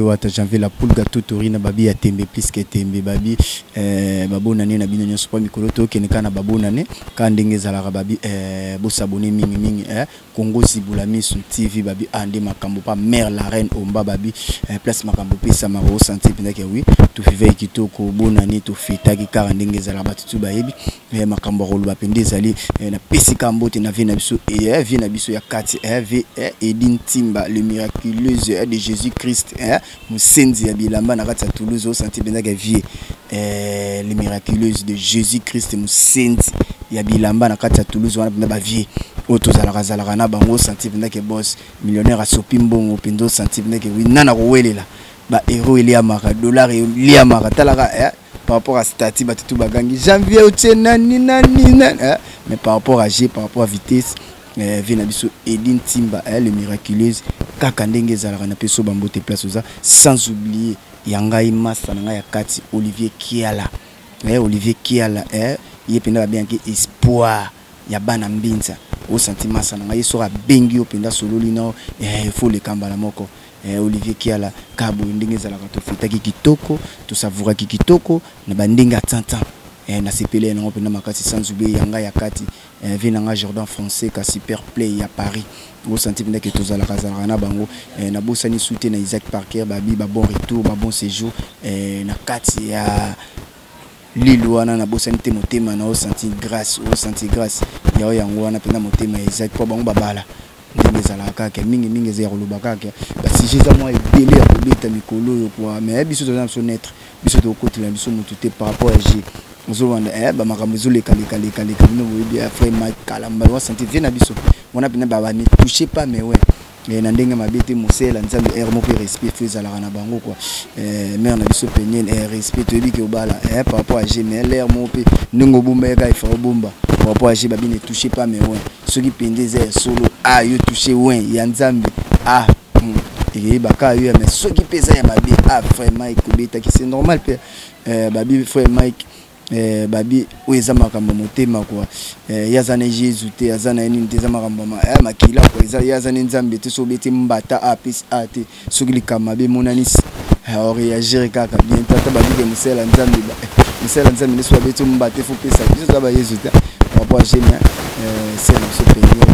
Wata Janvier la Pulga Tutorina babi ya tembe plus que tembe babi babonane na bino nyonso po mikolo tokende kaka na babonane kaka ndenge ezalaka babi bosabone mingi mingi Congo Zibula Misu TV babi a nde makambo pa mère la reine Omba babi place makambo epesamaka osanti mpenza ke oui tofivaki kitoko bonane tofetaki kaka ndenge ezalaka bato tu bayebi makambo ya koloba mpenza ezali napesi kaka mbote na vie na biso vie na biso ya kati vie Edi Ntimba le miraculeuse de Jésus Christ mosenzi ya bilamba na kati ya Toulouse osanti mpenza ke vie le miraculeuse de Jésus Christ mosenzi ya bilamba na kati ya Toulouse wana mpenza bavie oyo tozalaka zalaka na bango osanti mpenza ke boss millionnaire asopi mbongo mpenza osanti mpenza ke wi nana kowelela ba euro eliamaka dollar eliamaka talaka par rapport à statut bato tu bagangi janvier otie nani nani nani mais par rapport à g par rapport à vitesse vie na biso Edi Ntimba le miraculeuse kaka ndenge ezalaka na peso bambote place oza sans oublier ya ngai masta na ngai ya kati Olivier Kiala Olivier Kiala ye mpenza babengaki espoir ya bana mbinza osanti masta na ngai ye soki abengi yo mpenza sololi na faut oleka mbala moko Olivier Kiala kaboye ndenge ezalaka tofetaki kitoko tosavouraki kitoko na bandenge ya tantan nasepeli nango mpenza makasi sans oublier ya ngai ya kati vie na ngai Jordan Français ka super play ya Paris osanti mpenza ke tozalaka zalaka na bango nabosani su te na Isaac Parker babi ba bon retour ba bon séjour na kati ya lile wana nabosani te motema na osanti grâce osanti grâce yao yango wana mpenza motema ya Isaac mpo bango babala ndenge ezalaka kaka mingimingi eza ya koloba kaka basujet eza mwa ebele ya kobeta mikolo oyo kua mais biso toza na biso neutre biso tokotela biso motu te par rapport ya g ozolanda bamakambo ezolekalekaleka bino boyebi frère Mike Kalamba wasanti vie na biso wana mpena baba ne touche pas mais ouais na ndenge mabe te mosela nzambe aire moko respect faut ezalaka na bango quoi mare na biso peniel respect toyebi ke obala par rapport à g mais l'air moko mpe ndenge obomba ye kaka ifa obomba par rapport à g babi ne touche pas mais ouais soki mpenza eza ya solo a yo touche oint ya nzambe a ekeyeba kaka yo ya mais soki mpe eza ya mabe a frère Mike obetaki c'est normal mpe babi frère Mike babi oyo eza makambo motema kua ye aza na Jésus te aza na ye nini te eza makambo makila kua eza ye aza na nzambe te so obeti mbata a pesi a te soki likambo mabe emonani oréagir kaka bien te ata babike mosala nzambe mosala nzambe nde so babeti mbata efo pesa biso toza bayesu te par rapport à gene sere na biso peniel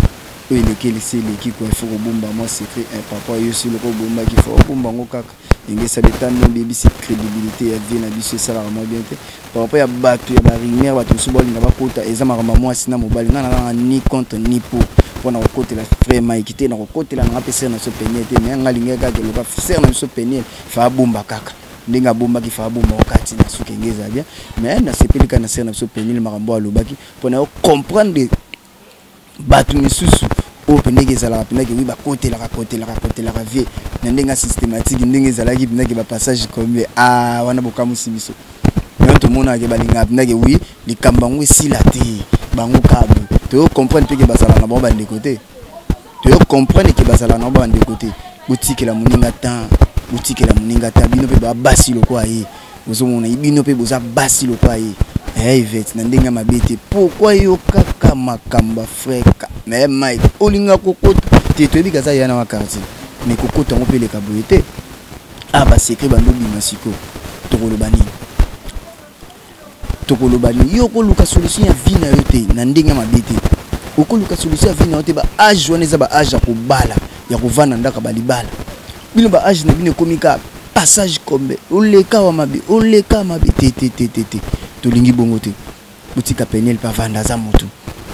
oyo eleki elisi eleki kua ifo kobomba mwa secret par rapport yo si loko obombaki fo obomba yango kaka ndenge esali etando ebebisi crédibilité ya vie na biso esalaka mwa bien te par rapport ya bato ya barumeur bato mosusu balinga bakota eza makambo ya mwasi na mobali ngai nazanga ni contre ni pour mpona kokotela frère Mike te na kokotela nanga mpe sere na biso peniel te mais ngai alingaki kaka eloka sere na biso peniel fa abomba kaka ndenge abombaki fa abomba okati na suki enge eza bien mais nasepeli kaka na sere na biso peniel makambo alobaki mpona yo comprendre bato misusu oyo mpendeke ezalaka mpendake wi bakotelaka kotelaka kotelaka vie na ndenge ya systématique ndenge ezalaki mpendake bapassage combien a wana bokamusi biso yango tomonaka balingaka mpendake wi likambo yango esila te bango kabu toyo comprendre mpe ke bazalaka na bango bandeko te toyo comprendre ke bazalaka na bango bandeko te botikela moninga temps botikela moninga temps bino mpe babasi lokola ye ozomona bino mpe boza basi lokola ye Yvette na ndenge ya mabe te pourquoi yo kaka makambo ya frère mais Mike olinga kokota te toyebi kaza ya na wa quartier mais kokota yango mpe eleka boye te a basecret bando obima sikoyo tokoloba nini tokoloba nini yo okoluka solution ya vie na yo te na ndenge ya mabe te okoluka solution ya vie na yo te ba age wana eza ba age ya kobala ya kovanda ndako balibala bino ba age na bino ekomi kaka passage kombe oleka wa mabe oleka mabe te te te te te tolingi bongo te botika peniel mpe avanda aza motu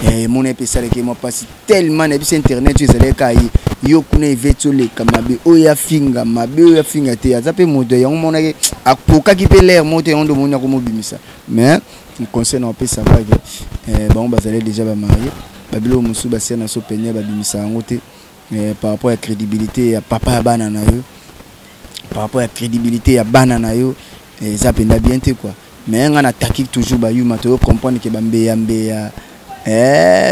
emona mpe esalaki mwa mpasi tellement na biso internet oyo ezalaki kaka ye yo kuna eveti oleka mabe oyo afinga mabe oyo afinga te aza mpe moto yango monaki akokaki mpe lere moko te yango nde omoni akomobimisa mais conseil na opesa kaka bango bazali déjà bamarie babiloko mosusu basia na so peniel babimisa yango te par rapport ya crédibilité ya papa ya bana na yo par rapport ya crédibilité ya bana na yo eza mpenza bien te quoi mais nga nataki toujours bayuma toyo comprendre ke bambeya mbeya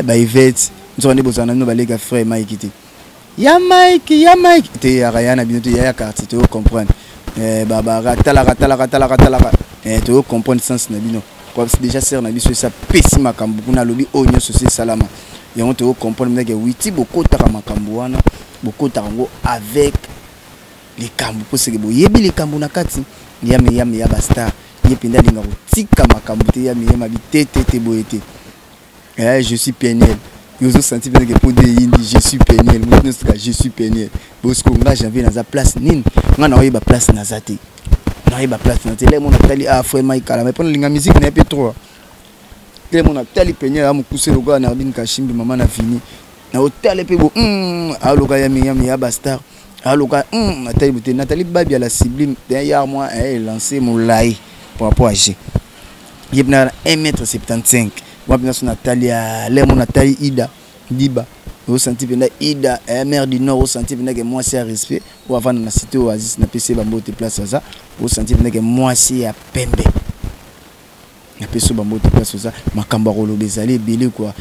baivete nzoka nde bozala na bino baleka frère Mike te ya Mike ya Mike te yaka ya na bino te ya ya quartier toyo comprendre babaka talaka talaka talaka talaka toyo comprendre sens na bino déjà sere na biso esa pesi makambo kuna alobi oyo nyonso se esalama yango toyo comprendre ndenge witi bokotaka makambo wana bokotaka yango avec Likambo mpo seke boyebi likambo na kati yame yame ya bastar ye mpenza alinga kotika makambo te yame yame abi te te te boye te. Eh, je suis Peniel. Yo ozo sentir mpenza ke podo eyindi je suis Peniel. Moto nyonso kaka je suis Peniel. Bosiko nga janvier naza place nini? Nga naoyeba place naza te. Naoyeba place naza te. Lelo mona tali ah frère Mike Kalamba. Mpo nalinga musique na ye mpe trop. Lelo mona tali Peniel amokuse lokola Nardine Kashimbi mama na Vini. Na otale mpe bo aloka yami yami ya ba star. Aloka natali bote Nathalie Babia la sublime derrière moi elle est lancée molai par rapport à G. Ye na 1m75. Moi mpenza so natali ya lemo natali Ida Diba. Osanti mpenza Ida eh, mère du Nord osanti mpenza ke mwasi ya respect oyo avanda na cité Oasis na pesi ye bambote place aza. Osanti mpenza ke mwasi ya pembe. Napesi yo bambote place oza. Makambo ya koloba ezali ebele quoi.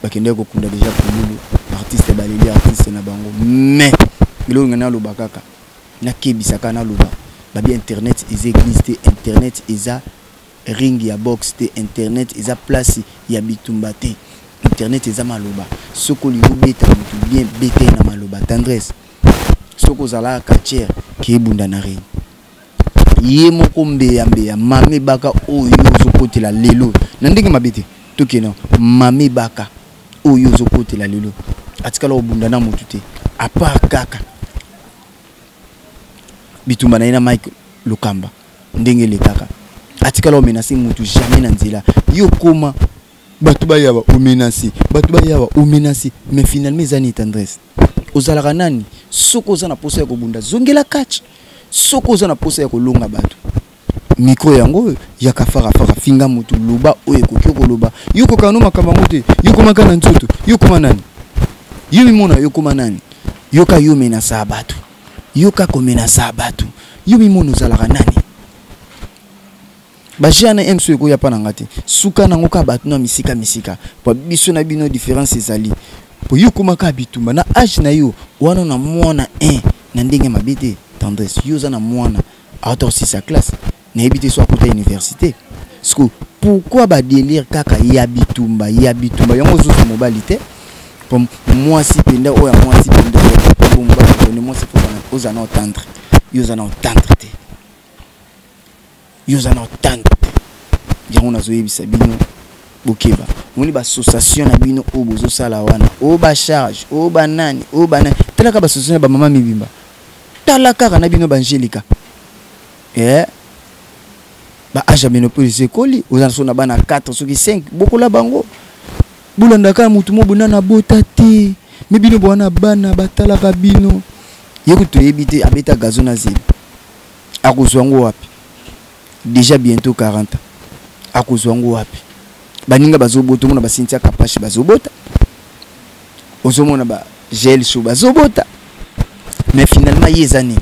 Bakendaki kokunda deja pululu artiste baleli artiste na bango mais eloko ngai naloba kaka nakebisa kaka naloba babi internet eza église te, internet eza ring ya boxe te, internet eza place ya bitumba te, internet eza maloba. Soki olingi obeta motu bien, beta ye na maloba. Tendresse, soki ozalaka catcheur kebunda na ring ye moko mbeya mbeya mame baka oyo ozokotela lelo na ndenge mabe te tokende mame baka oyo ozokotela lelo atikala kobunda na motu te apart kaka bitumba na ye na Mike Lokamba ndenge elekaka atikala omenase motu jamais na nzela yo koma bato bayawa omenase bato bayawa omenase mais finalement eza nini tendresse ozalaka nani soki oza na posa ya kobunda zongela catch soki oza na posa ya kolonga bato micro yango yaka farafara finga motu loba oyo ekoki okoloba yo kokaka no makambo yango te yo komaka na nzoto yo koma nani yo mimona yo koma nani yoka yo menasa bato yoka komenasa bato yo mimona ozalaka nani ba jeu na mso ekoya pa na nga te suka nango kaka bato na misika misika po biso na bino différence ezali po yo okoma kaka bitumba na age na yo wana na mwana 1 na ndenge mabe te tendresse yo oza na mwana auta osisa classe nayebi te so akota université siko pourquoi ba délire kaka ya bitumba ya bitumba yango ozozwa mobali te po mwasi mpenza oyo ya mwasi mpenza po mobali okende mwasi fo oza na otendre yo oza na otendre te yo oza na otendre te yango nazoyebisa bino bokeba omoni baassociation na bino oyo bozosala wana oyo bacharge oyo banani oyo banani talaka baassociation ya bamama mibimba tala kaka na bino baangelika eh ba age ya ménopause ekoli oza so na bana 4 soki 5 bokola bango bolandaka motu mo bona na bota te me bino bwana bana batalaka bino ye kutu toyebi te abeta gazo na zemi akozwa yango wapi déjà bientôt 40 ans akozwa yango wapi baninga bazobota omona basintia kapashi bazobota ozomona ba gel show bazobota mais finalement ye eza nini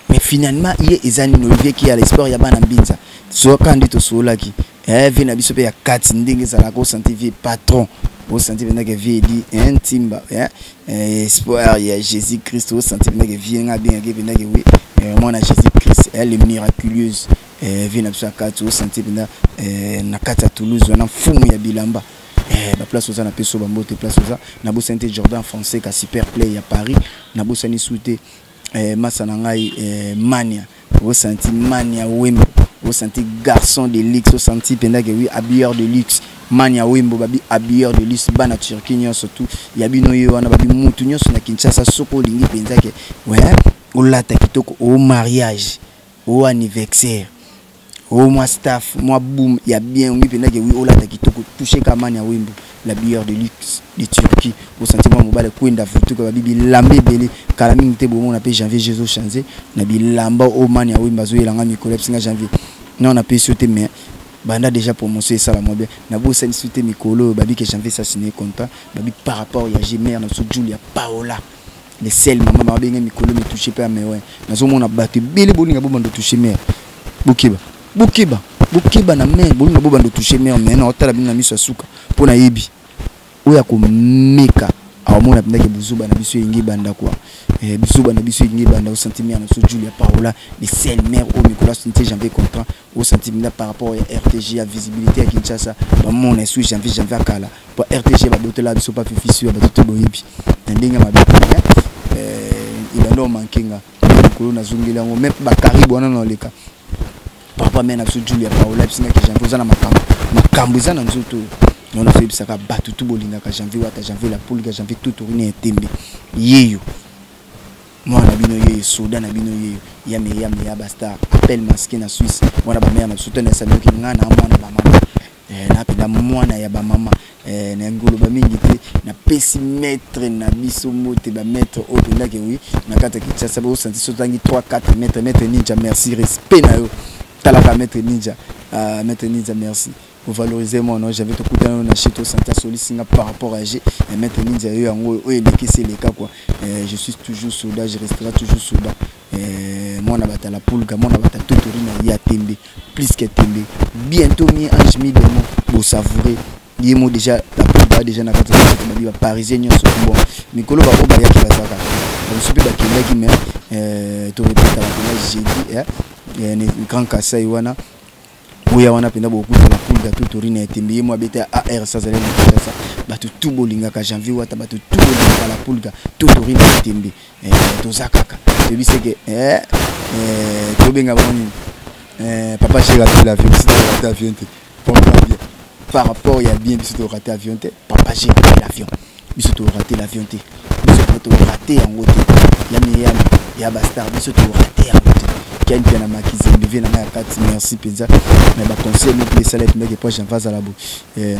mais finalement ye eza nini Olivier qui a l'espoir ya bana mbinza soka nde tosololaki eh vie na biso pe ya kati ndenge ezalaka osanti vie patron osanti mpenza ke vie edi eh, ntimba eh, eh, espoir ya Jésus Christ osanti mpenza ke vie nga abengaki mpenza ke oui eh, mwana Jésus Christ eh, le miraculeuse eh, vie na biso ya kati osanti mpenza eh, na kati ya Toulouse wana mfumu ya bilamba eh, baplace oza na peso bambote place oza nabosani te Jordan français ka super play ya Paris nabosani su te eh, masa na ngai eh, mania osanti mania wembo osanti garçon de luxe osanti mpenza ke oui habilleur de luxe mania wembo babi habilleur de luxe bana Turquie nyonso tout ya bino ye wana babi mutu nyonso na Kinshasa soki olingi mpenza ke ouais olata kitoko o mariage o anniversaire o mwa staff mwa boom ya bien omi mpenza ke oui olata kitoko touche ka mania wembo l'habilleur de luxe de Turquie osanti mwa mobali kwenda vutuka babi bilamba ebele kala mingi te bomona mpe janvier jezo change na bilamba oyo mania wembo azoyela nga mikolo ya bisinga janvier non napesi yo te mais banda déjà promotion esala mwa bien nabosani su te mikolo oyo babi ke janvier sasine content babi par rapport ya gmare na biso Julia Paola le sel mama babenge mikolo me touche mpe ya mewe nazomona bato ebele bolinga bobanda touche mare bokeba bokeba bokeba na mare bolinga bobanda touche mare mais na otala bino na miso ya suka mpo nayebi oyo akomeka aomona mpendake buzuba na biso elingi ebanda kua eh, buzuba na biso elingi ebanda osanti mare na biso Julia Paola le sel mare oyo mikolo asanti janvier contrat osanti mpenza par rapport ya RTG ya visibilité ya Kinshasa bamona esu janvier janvier akala po RTG babotela biso pa fifisi oyo bato te boyebi na ndenge mabe te. Ebanda omanke nga likolo, nazongeli yango me bakaribu wana na oleka. Papa me na biso Julia Paola bisingaki Janvier oza na makambo, makambo eza na nzoto oyo. Yango nazoyebisaka bato tu bolingaka Janvier Wata, Janvier La Pulga, Janvier Tuturine ya tembe, yeyo mwana na bino, yeyo soda na bino, yeyo ya Miriam ya bastar appel masqué na Suisse wana. Bamare na biso to na esamioki nga na mwana bamama, na mpenza mwana ya bamama. Na ngoloba mingi te, napesi maître na biso mbote, bamaître oyo mpendake wi na kati ya Kinshasa bosanti so otangi 3 4 maître. Maître Ninja, merci, respect na yo. Talaka maître Ninja, maître Ninja, merci ovaloriser moi. Non, j'avais tokutana na chez tosanti asolisinga par rapport à G. Maître Ninja, yo yango oyo elekisi eleka quoi. Je suis toujours soldat, je resterai toujours soldat. Mwana bata La Pulga, mwana bata Totori na ya tembe plus que tembe. Bientôt mi ange mi démon bosavourer ye mo déjà La Pulga déjà na kati ya babi baparisien nyonso. Bon, mikolo baoyo bayaki bazaka, bamosusu mpe bakendaki, mais torepetaka mpena jeudi Grand Kasai wana. Oya wana mpenza bokuta La Pulga Totori na etembe, ye mo abeta ar sazali na Kinshasa. Bato tu bolingaka Janvier Wata, bato tu bolingaka La Pulga Totori na etembe, toza kaka toyebi seke tobenga bango nini. Papa, j'ai raté l'avion, biso toraté avion te. Bien par rapport ya bien, biso toraté avion te. Papa, j'ai raté l'avion, biso toraté l'avion te, biso mpo toraté yango te. Ya Miriam ya bastar, biso toraté yango te. Ken mpe na Makizembe, vie na ngai ya kati, merci mpenza na baconseil moko esala ependaki po Janvier azala bo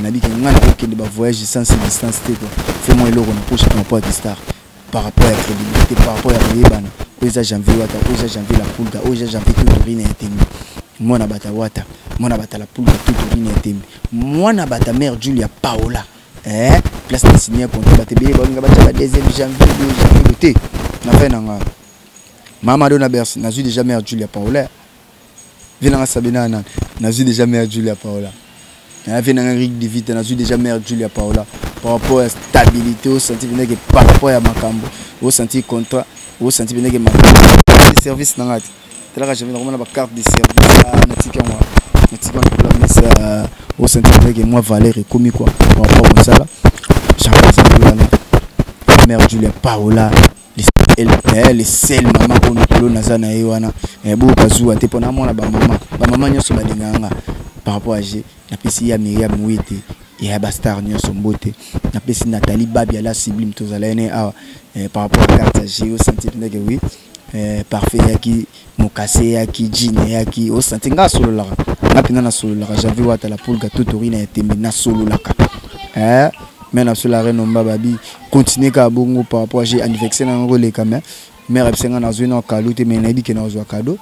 nabiki ngai nakokende bavoyage sans distance te quoi. Fais moi eloko na poche par rapport ya star, par rapport ya crédibilité, par rapport ya koyebana. Oyo eza Janvier Wata, oyo eza Janvier La Pulga, oyo eza Janvier Totorine ya tembe, mwana bata Wata, mwana bata La Pulga Totorine ya tembe, mwana bata mare Julia Paola. Place na signé contrat, bato ebele balinga batya ba deuxième janvier, 2 janvier te na fin na nga. Mama do na Bercy, nazwi déjà mare Julia Paola. Vie nanga Sabina nani, nazwi déjà mare Julia Paola. Vie nanga Rik Divite, nazwi déjà mare Julia Paola. Par rapport ya stabilité, osanti pendeke, par rapport ya makambo osanti contrat, osanti pendeke makambo service nanga te. Talaka jamais nakomona bacarte de service, natiki yango, natiki yango likolo ya mesa. Osanti pendeke mwa valeur ekomi quoi par rapport mosala Janvier azali wana. Mare Julia Paola, le sel mama oyo mikolo naza na ye wana, boyoka zuwa te mpo namona bamama, bamama nyonso balingaka nga. Par rapport à G, napesi ya Miriam Wete ya bastar nyonso mbote. Napesi Nathalie Babia la sublime, tozala ye ne awa. Par rapport à carte ya G, osanti ndeke oui, parfait eyaki, mokase eyaki, jean eyaki, osanti nga asololaka nga mpenza, nasololaka Janvier Wata La Pulga Totori na etembe, nasololaka me na biso la reine Omba. Babi continue kaka bongo par rapport à G, anniversaire nango koleka, mais mare abisa nga nazwi na cadeau te, mais nayebi ke nazwa cadeau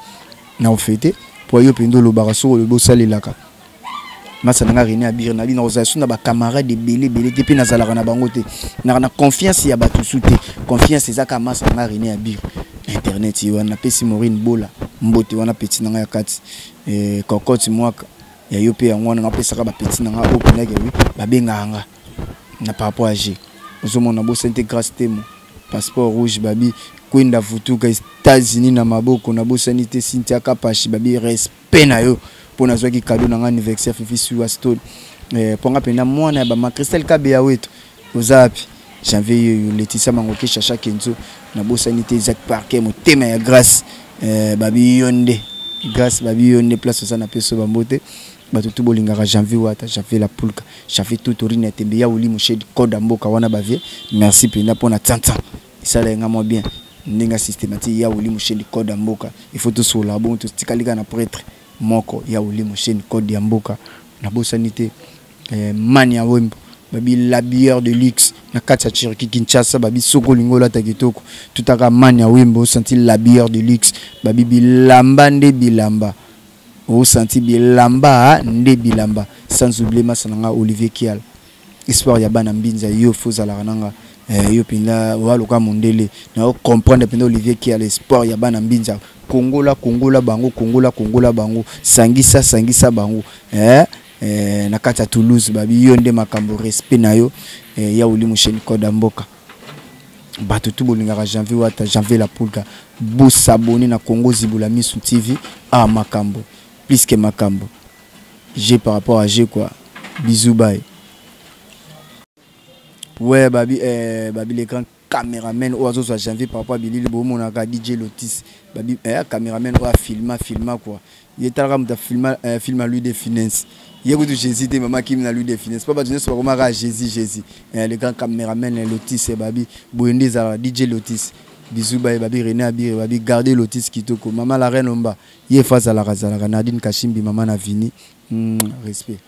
na ofete po yo mpenza olobaka soki olobi osalelaka. Masa na nga René Abir, na bino kozala su na bacamarade ebele ebele te, mpe nazalaka na bango te, naka na confiance ya bato su te. Confiance eza kaka masa na nga René Abir internet ye wana. Napesi Maurine Bola mbote wana, petit na nga ya kati, Kokoti Mwaka ya yo mpe yango wana. Napesaka bapeti na nga oyo mpendake wi babengaka nga na par rapport à G. Ozomona bosani te Grâce Temo, passeport rouge, babi kwenda futuka États-Unis na maboko. Nabosani te Cynthia Kapashi, babi respect na yo mpo nazwaki cadeau na nga anniversaire. Fifi Suwa Stone, mpo nga mpenza mwana ya bama Christelle Kabeya wetu, oza wapi? Janvier yoyo, Laetitia Mangoke, Chacha Kenzo. Nabosani te Isaac Parker, motema ya Grâce, babi yo nde Grâce, babi yo nde place oza. Napesi yo bambote. Bato tu bolingaka Janvier Wata, Janvier La Pulka, Janvier Tutorine ya tembe ya oli moshedi code mboka wana. Bavie merci mpenza mpona tsantsan esala yenga mwa bien ndenge systématique ya oli moshedi code ya mboka. Il faut tosola bongo, totikali kaka na prêtre moko ya oli mosheni code ya mboka. Nabosani te mani ya wembo, babi l'habilleur de luxe na kati ya Turquie Kinshasa. Babi soki olingi olata kitoko, tutaka mani ya wembo, osanti l'habilleur de luxe. Babi bilamba nde bilamba, osanti bilamba nde bilamba. Sans oublier masa na nga Olivier Kial, histoire ya bana mbinza. Yo fo ozalaka nanga, yo mpenza oaluka mondele na ocomprendre mpenza. Olivier Kial, espoir ya bana mbinza, kongola kongola bango, kongola kongola bango, sangisa sangisa bango, na kati ya Toulouse. Babi yo nde makambo, respect na yo, ya oli mosheni code ya mboka. Bato tu bolingaka Janvier Wata, Janvier La Pulga, bosabone na Congo Zibula Misu TV. Ah, makambo plus que makambo G par rapport à G quoi. Bisous, bye. Ouais, babi, babi les grands. cameraman oyo azozwa janvier par rapport ya bilili bomonaka DJ Lotis babi eh, cameraman oyo afilma filma quoi ye talaka moto afilma eh, filma Louis de Finesse ye kutu Jésus te mama kimi na Louis de Finesse mpo bato nyonso bakomaka Jésus Jésus eh, le grand cameraman eh, Lotis eh, babi boye nde ezalaka DJ Lotis bisous baye babi René Abire babi garder Lotis kitoko mama la reine omba ye fa azalaka azalaka Nadine Kashimbi mama na Vini respect.